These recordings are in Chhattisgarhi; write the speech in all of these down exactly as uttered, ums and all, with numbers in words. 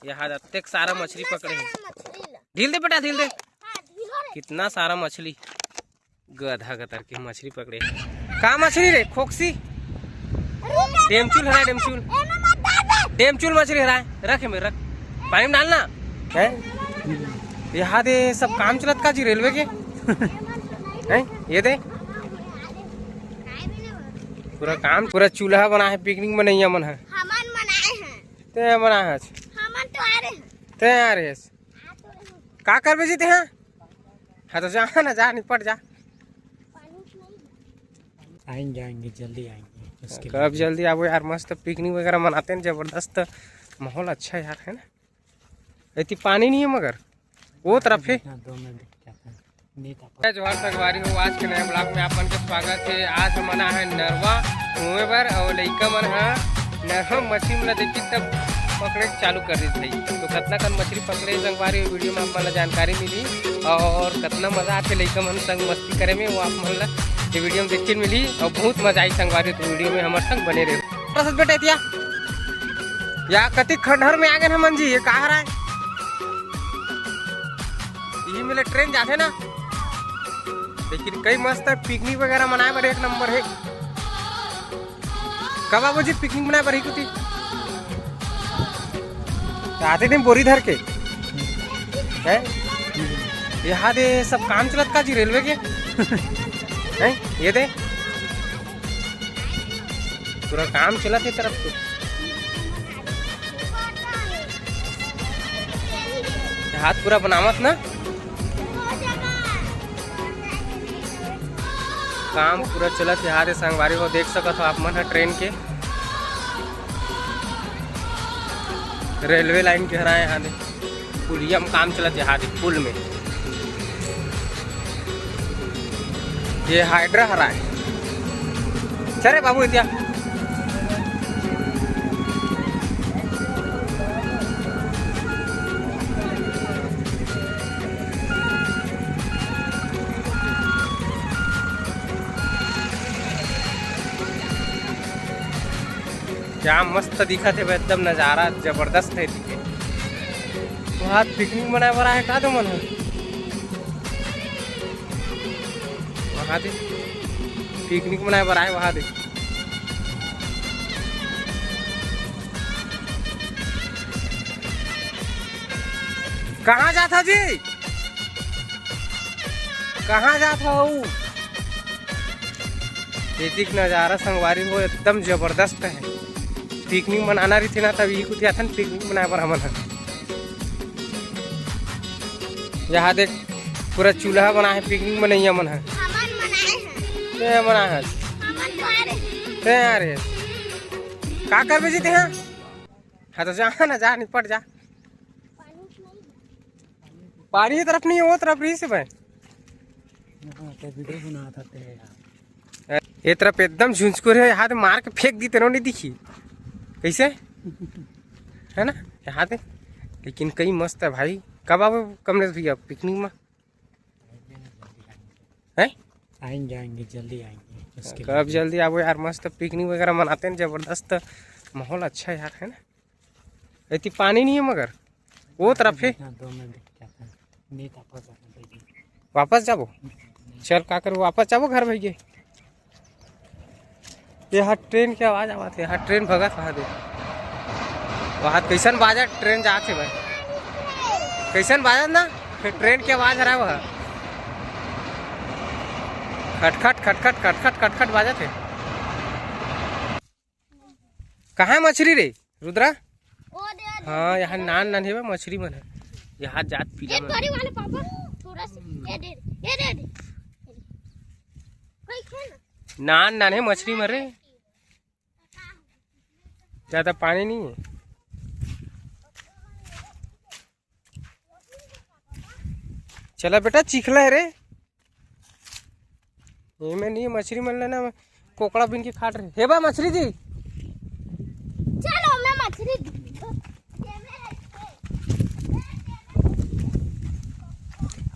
यहाँ अतेक सारा मछली पकड़े हे। ढील दे बेटा, ढील दे। कितना सारा मछली, गधा गतर के मछली पकड़े। का मछली रे? खोकसी? डेमचुल हरा, डेमचुल। डेमचुल मछली हरा, रख में रख, पानी में डालना है। यहाँ दे सब काम चलत का जी रेलवे के? हैं? ये दे पूरा काम, पूरा चूल्हा बना है, पिकनिक मनैया मन है। हमन मनाए हैं। ते मना हस। हमन तो आ रहे हैं। ते आ रहे हस। का करबे जी ते हाँ? हाँ तो जा ना, जा निपट जा। आएंगे, आएंगे, जल्दी आएंगे। उसके कब लिए जल्दी आबो यार, मस्त पिकनिक वगैरह मनाते हैं, जबरदस्त माहौल अच्छा है यार, है ना? इतनी पानी नहीं है मगर वो तरफ है। हाँ, दो मिनट क्या था। जोहार संगवारी हो, आज के नया ब्लॉग में आप मन के स्वागत है। आज हमन आए हैं नरवा घूमे बर और लइका मन हा नरवा मछली मन ला देखी तब पकड़े के चालू कर दी भाई। तो कतना कन मछली पकड़े संगवारी हो, वीडियो में आप मन ला जानकारी मिली और कतना मजा आथे लइका मन संग मस्ती करे में, वो आप मन ला ये वीडियो में देखे मिली और बहुत मजा आई संगवारी। तो वीडियो में हमर संग बने रहे। बेटा एतिया या कति खंडहर में आ गए हमन जी, ये का हराय? यही मिले ट्रेन जाथे ना, लेकिन कई मस्त है, पिकनिक वगैरह मनाए बर एक नंबर है। कब आबो जी पिकनिक मनाए बर ही कुती? तो आते दिन बोरी धर के हैं? यहाँ दे सब काम चलत का जी रेलवे के हैं? ये दे पूरा काम चलत है तरफ से। हाथ पूरा बनावत ना, काम पूरा चलत है। हाथ संगवारी हो देख सकत हो आप मन ह ट्रेन के, रेलवे लाइन के हराए हाथ पुलिया में काम चलत है, हाथ पुल में। ये हाइड्रा हराए। चल रे बाबू, इतिया। क्या मस्त दिखत हे भाई, एकदम नजारा जबरदस्त हे। वहाँ पिकनिक मनाए बर आए का तुमन ह? वहाँ दे पिकनिक मनाए बर आए, वहाँ दे। कहाँ जात हा जी? कहाँ जात हव? एतिक नजारा संगवारी हो एकदम जबरदस्त है। पिकनिक मनाना रहिथे ना, तब इही कुती आथन पिकनिक मनाए बर हमन ह। यहाँ देख, पूरा चूल्हा बना है, पिकनिक मनैया मन है। हमन मनाए हैं। ते मना है। हमन तो आ रहे हैं। ते आ रहे। का करबे जी तेहा? हाँ तो जा ना, जा निपट जा। पानी तरफ नहीं, वो तरफ रही से भाई। हाँ, तो वीडियो बनात हते यार। ये तरफ एकदम झुंझकुर है, यहाँ दे मार के फेंक दी, तेनो नहीं दिखी कैसे है ना यहाँ दे। लेकिन कई मस्त है भाई। कब आबो कमलेश भैया पिकनिक में? हैं? आएंगे, आएंगे, जल्दी आएंगे। उसके कब लिए जल्दी आबो यार, मस्त पिकनिक वगैरह मनाते हैं, जबरदस्त माहौल अच्छा है यार, है ना? इतनी पानी नहीं है मगर वो तरफ है। हाँ, दो मिनट क्या था? नहीं था, वापस आ गया। वापस जाबो? चल का करो, वापस जाबो घर भैया। ये हा ट्रेन के आवाज आवत है, हा ट्रेन भगत वहाँ दे। वहाँ कैसन बाजत ट्रेन जात है भाई, कैसन बाजत ना ट्रेन के आवाज हरा वह खटखट खटखट खटखट खटखट बाजत है। कहाँ है मछली रे रुद्रा? ओ दे, ओ दे, हाँ, ओ दे। यहाँ नान नान हे बा, मछली मन है। यहाँ जात पीला ये मन। बड़ी वाले पापा, थोड़ा सा, ये दे, ये दे, दे। कोई खेल। नान नान हे मछली मन रे, ज्यादा पानी नहीं है। चला बेटा, चिखला है रे। ये में नहीं मछली मन लेना, कोकड़ा बिन के खाट रहे। हे बा मछली जी। चलो, मैं मछली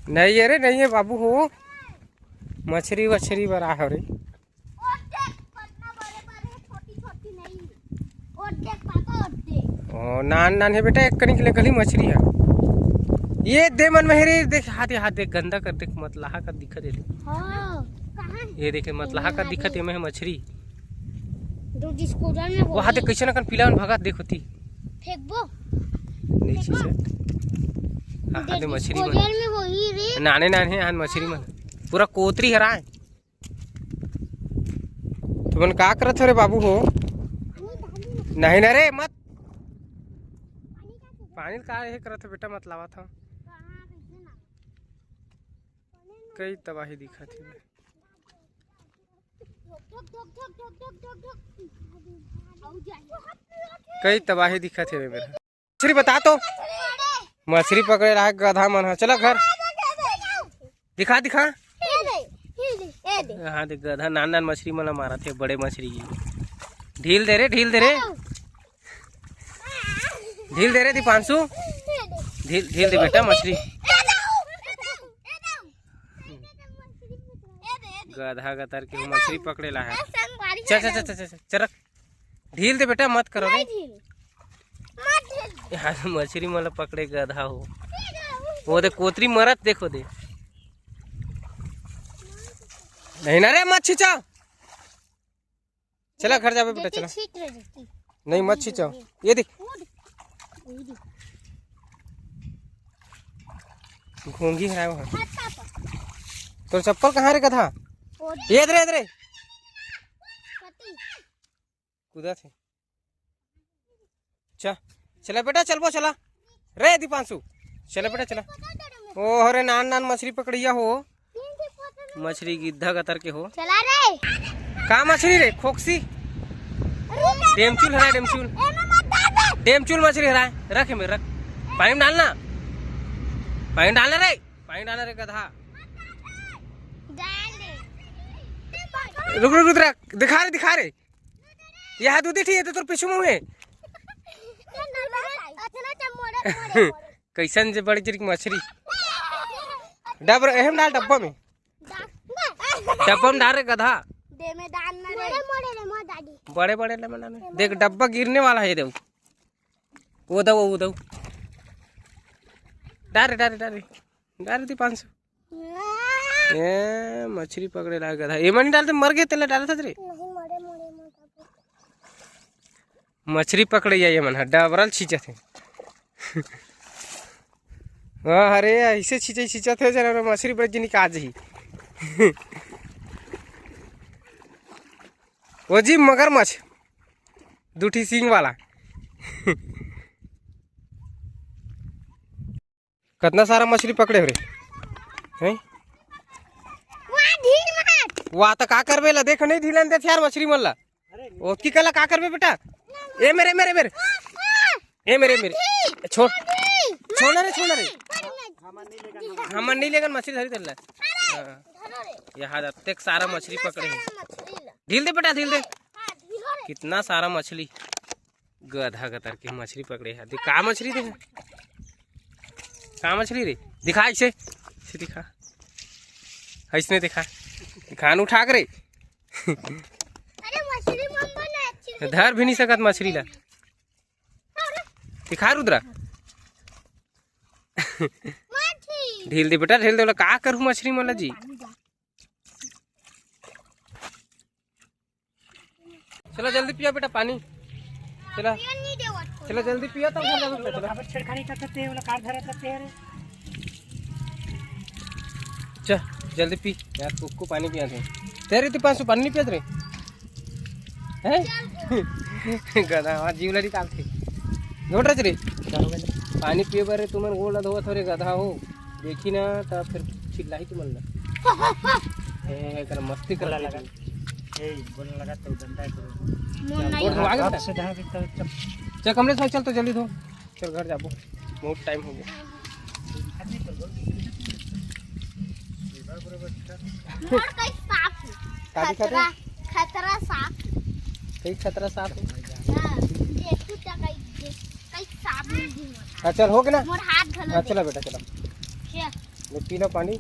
नहीं है रे, नहीं है बाबू हो। मछली वछली बड़ा हो रे। और देख, कितना बड़े बड़े, छोटी छोटी नहीं। और देख पापा, और देख। और नान नान हे बेटा, एक कनी के ले गली मछरी हे। ये दे मन में हे रे, देख हाथ, ये हाथ देख, गंदा कर देख, मतलाहा का दिखत हे। हाँ, कहाँ हे? ये देखे, मतलाहा का दिखत हे, में मछरी। जो डिस्पोजल में वो हाथ देख, होही। कैसे ना कन पीला मन भगत देख होती। फेंकबो। नहीं फेंकबो। चीज हे। हाँ, हाथ दे मछरी मन। डिस्पोजल में होही रे। नाने नाने हे, हाथ मछरी मन। पूरा कोतरी हराय। तुमन का करत हो रे बाबू हो? नहीं ना रे, मत। पानी का हे करत हो बेटा, मत लावत हो। कई तबाही दिखत हे। कई तबाही दिखत हे मेरा। मछरी बता तो। मछरी पकड़े ला हे गधा मन ह। चला घर। दिखा, दिखा। हाँ, देख गधा नान नान मछरी मन ला मारत हे, बड़े मछरी की। ढील दे रे, ढील दे रे। ढील दे रे दीपांशु। ढील, ढील दे बेटा मछरी। गधा गतर के मछरी पकड़े ला हे। चल, चल, चल, चल, चल, चल, रख। ढील दे बेटा, मत करो रे। नहीं ढील। मत ढील। यार, मछरी मन ला पकड़े गधा हो। वो दे कोतरी मरत देखो दे। नहीं ना रे, मत छींचा। चला घर जाबे बेटा, चला। छींच रहे जैसे। नहीं, मत छींचा। ये देख। घोंगी हराय वहाँ। तोर चप्पल कहाँ रे गधा? ये दे रे, ये दे रे। कूदत हे। चा, चला बेटा, चलबो, चला। रे दीपांशु, चला बेटा, चला। ओ, अरे नान नान मछरी पकड़िया हो। मछरी गिद्धा गतर के हो। चला रे। का मछरी रे? खोकसी? डेमचुल हरा, डेमचुल। डेमचुल मछरी हरा। रख में रख। पानी में डालना। पानी में डालना रे। पानी डालना रे गधा। रुक, रुक, रुक, रुक। दिखा रे, दिखा रे। ये हाथ उदी ठीक है तो तोर पीछू मुँह है। कैसन जे बड़ी जरिक मछरी। डब एहम डाल डब्बा में। डब्बा में डाल रे गधा। दे में डाल ना रे। बड़े बड़े ले मना ने। देख डब्बा गिरने वाला है, ये देख। वो दो, वो दो। डाल रे, डाल रे, डाल रे। डाल रे दीपांशु। ए, मछरी पकड़े ला गधा। एमा नहीं डालते, मर गए, तेला डाला था रे। नहीं, मरे, मरे, मरे। मछरी पकड़े या ये मन ह, डबरल छींचत हे। वाह, अरे, ऐसे छींचे, छींचत हे, जरा मछरी बड़ जिनिक आ जही। वो जी, मगरमच्छ, दू ठी सींग वाला। कतना सारा मछली पकड़े हो रे? हैं? वाह, ढील मत। वाह, त का करबे ला? देख, नहीं ढीलन देत यार मछली मन ला। ओतकी कला का करबे बेटा? ए मेरे, मेरे, मेरे। ए मेरे, मेरे। छोड़। छोड़ ना रे, छोड़ ना रे। हमन नहीं लेगन मछली धरी तेला। हाँ। यहाँ अतेक सारा मछली पकड़े हे। ढील दे बेटा, ढील दे। कितना सारा मछली। गधा गतर के मछली पकड़े हे। देख, का मछली दे? का मछली रे? दिखा ऐसे। ऐसे दिखा। ऐसने दिखा। दिखा न उठा के रे। अरे मछली मम्मा ने अच्छी धर भी नहीं सकत मछली ला। दिखा रुद्रा। मछली। ढील दे बेटा, ढील दे। ओला का करू मछली मन ला जी? चला जल्दी पिया बेटा पानी। चला। पिया नहीं देवत को। चला जल्दी पिया तब घर जाबे बेटा, चला। अब छेड़खानी करते हैं, बोला कार धरा करते हैं रे। चल जल्दी पी यार, कुक्कू पानी पिया थे। तेरे तो पाँच सौ पानी नहीं पियत रे। हैं? गधा, हाँ, जीव लड़ी काल थे। घोट रच रे। पानी पिए बर तुमन गोड़ ला धोवत हो रे गधा हो। देखी ना त फिर चिल्लाही तुमन ला। ए, एकर मस्ती कर बोला लगा। ए, बोला लगा तो डंडा है तो। मोर नहीं। गोड़ धोआ गया बेटा? से धार के चल, चल। चल कमलेश भाई, चल तो जल्दी धो। चल घर जाबो, बहुत टाइम हो गया। मोर कई साफ है। का दिखत है? खतरा, खतरा साफ है। कई खतरा साफ है? हाँ, ये तू क्या कई, ये कई साफ नहीं है। हाँ, चल, हो गया ना? मोर हाथ धो हाँ, ले। चला बेटा, चला। क्या? ले, पी लो पानी।